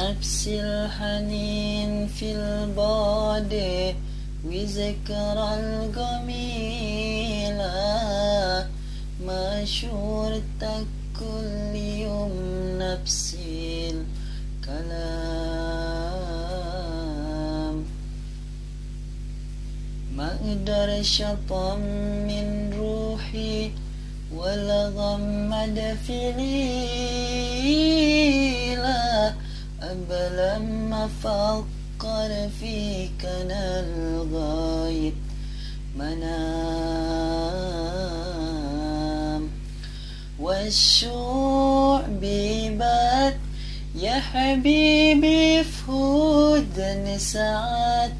نفس الحنين في البعد وذكرى الجميلة، مشورتك كل يوم نفس الكلام. ما اقدرش اطمن روحي ولا غمد في ليلة قبل ما افكر فيك انا لغاية ما انام. والشوق بيبات يا حبيبي في ودن ساعات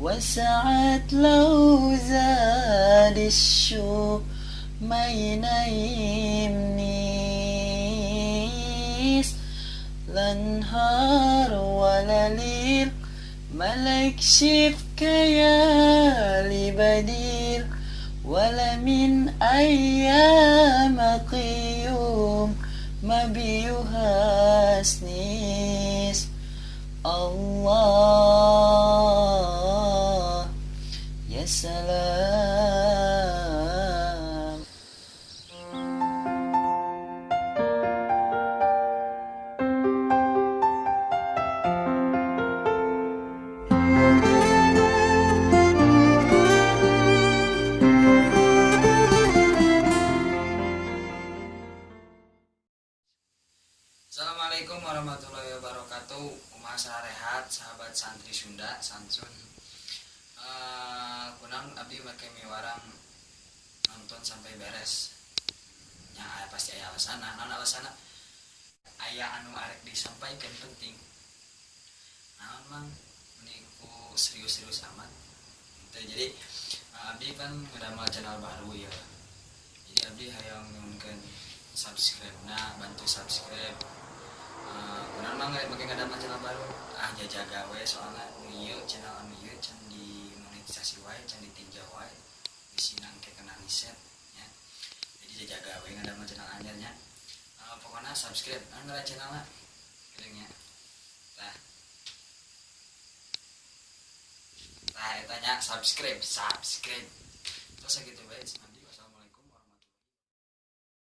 وساعات، لو زاد الشوق ما ينيمنيش لا نهار ولا ليل، ملكش في كيالي بديل، ولا من أيامك يوم ما بيوحشنيش. الله يا سلام. Assalamualaikum warahmatullahi wabarakatuh. Kumaha sarehat sahabat santri Sunda Sansun? Kunaon abdi make miwarang nonton sampai beres ya? Pasti aya alasanna. Naon alasanna? Aya anu arek disampaikan penting. Naon, Mang, meni ku serius-serius amat? Gitu. Jadi abdi kan ngedamel channel baru ya, jadi abdi hayang nyuhunkeun subscribe. Nah, bantu subscribe. Kunaon, Mang, make ngedamel channel baru? Ah, jajaga we, soalnya nu ieu channel anu ieu can dimonetisasi wae, can ditinjau wae, bisi nangke kena reset ya. Jadi jajaga we ngadamel channel anyar nya. Pokoknya subscribe anu ngaran channelna geuning nya. Tah, tah, eta nya, subscribe, subscribe. Terus sakitu bae abdi.